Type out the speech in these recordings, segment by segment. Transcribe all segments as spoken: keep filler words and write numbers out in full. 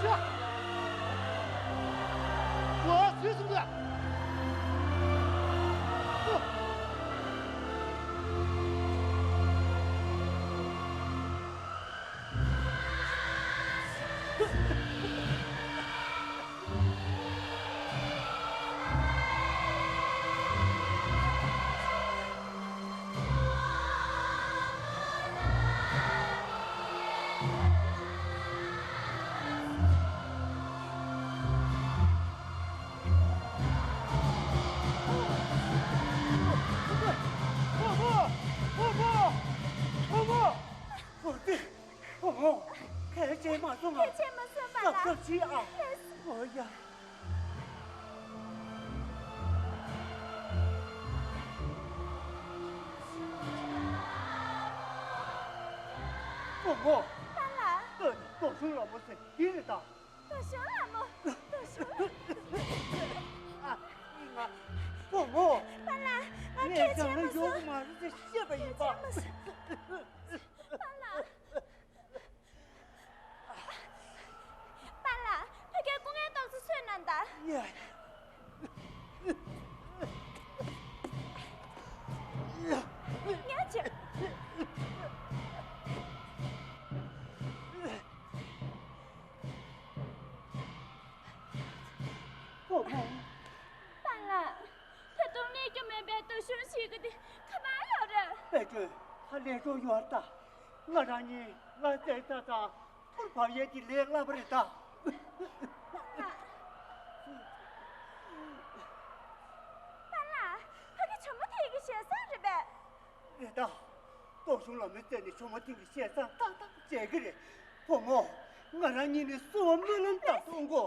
ང་སུས་གསུངས་ད། བུ་མོ། གལ་ཆེན་མ་སོང་ང་། གལ་ཆེན་མ་སོང་ང་། གཟབ་གཟབ་བྱེད་ཨ། ལགས་སོ། ཨོ་ཡ། བུ་མོ། པཱ་ལགས། ལྟོས་ནི་སྟོབས་ཆུང་ལ་མོ་ཟེར་འདི་རེད་ད། སྟོབས་ཆུང་ལ་མོ། སྟོབས་ཆུང་ལ། ཨ། ང་། བུ་མོ། པཱ་ལགས། ང་གལ་ཆེན་མ་སོང་། ངས་ཀྱང་ཡོང་མ་རེད་ཅེས་བཤད་པ་ཡིན་པ། གལ་ཆེན་མ་སོང་། པཱ་ལགས། པཱ་ལགས། ཕ་གིར་སྐུ་ངལ་གཏོང་ས་བཟོས་གནང་དང་། ཡ། ཡ། ཉལ་བྱས། བུ་མོ། པཱ་ལགས། ད་དུང་ལེན་རྒྱུ་མེད་པའི་སྟོབས་ཆུང་ཞིག་གི་དེ་ག་པར་ཡོད་རེད། དཔལ་སྒྲོན། ད་ལེན་རྒྱུ་ཡོད་ད། ང་རང་གཉིས་ལ་རྩེ་ས་དང་ཐུར་བབས་ཡས་ཀྱི་ལས་སླ་པོ་རེད་ད། པཱ་ལགས། ཕ་གི་ཇོ་མོ་དེ་གི་ཞེ་སར་རེད་པས། རེད་ད། སྟོབས་ཆུང་ལ་མོས་བཙལ་ནས་ཇོ་མོ་དེ་གི་ཞེ་སར་ཏག་ཏག་མཇལ་གི་རེད། བུ་མོ། ང་རང་གཉིས་ནས་བསུ་བ་སྨོན་ལམ་དག་གཏོང་གོ།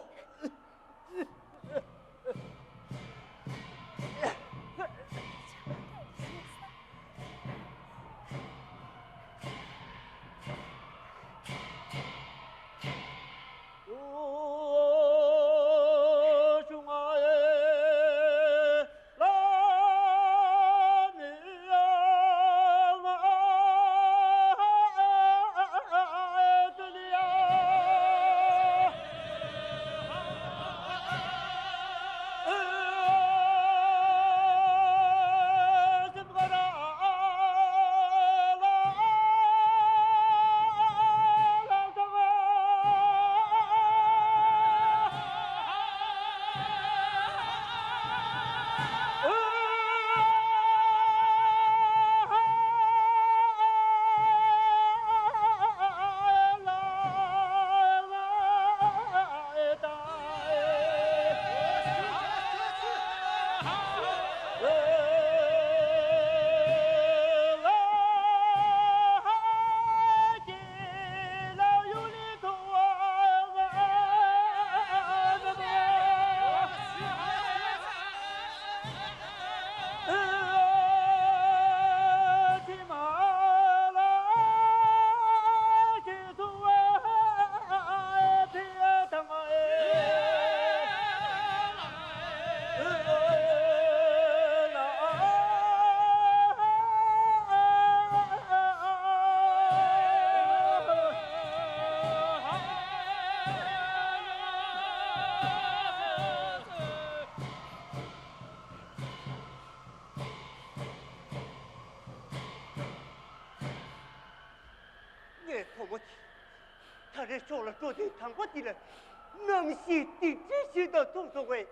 ངའི་བུ་མོ་དེ། ད་རེས་ཕྱོགས་ལ་འགྲོ་དུས་དང་པོ་འདི་ལ་གནམ་གཤིས་སྡིག་ཅན་ཞིག་དང་ཐུག་སོང་བས།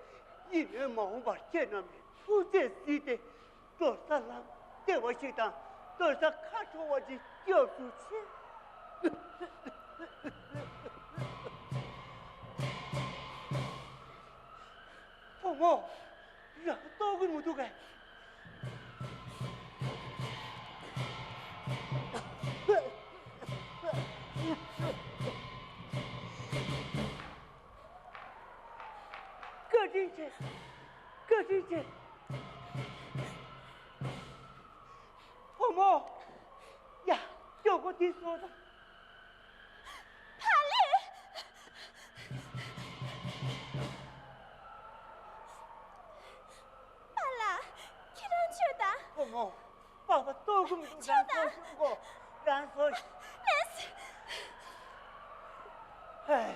ཡིན་ནའི་མ་འོངས་པར་ཁྱེད་རྣམས་ནས་ཐུགས་རྗེས་གཟིགས་ཏེ། འགྲོ་ས་ལམ་བདེ་བ་ཞིག་དང་སྡོད་ས་ཁ་ཕྱོགས་པ་ཅིག་སྐྱབས་སུ་མཆི། བུ་མོ། རང་ལྟོགས་ཀྱི་མི་འདུག་གས། བཀའ་དྲིན་ཆེ། བཀའ་དྲིན་ཆེ། བུ་མོ། ཡ། ཅོག་གོ་འདི་བཟོ་དང་། ཕ་ལི། པཱ་ལགས། ཁྱེད་རང་ཆོས་དང་། བུ་མོ། པཱ་པཱ་ལྟོགས་ཀྱི་མི་འདུག་ཆོས་དང་། རང་བཟོ་ཤོག་གོ། རང་བཟོ། ལེས། ཧེ།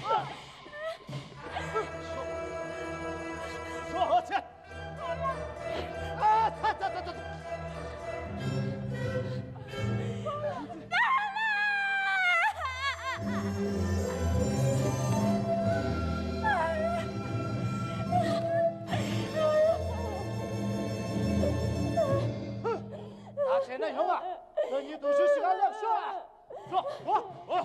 ཤོག་ཤོག་ཨ་ཚ་ཚ་ཚ་ཚ། ད་བྱས་ན་ཡོང་ཨ། ཁྱོད་གཉིས་དུ་ཞུ་ཞིག་ཨ་ལབ་ཤོག་ཨ། ཤོག་འོ་འོ།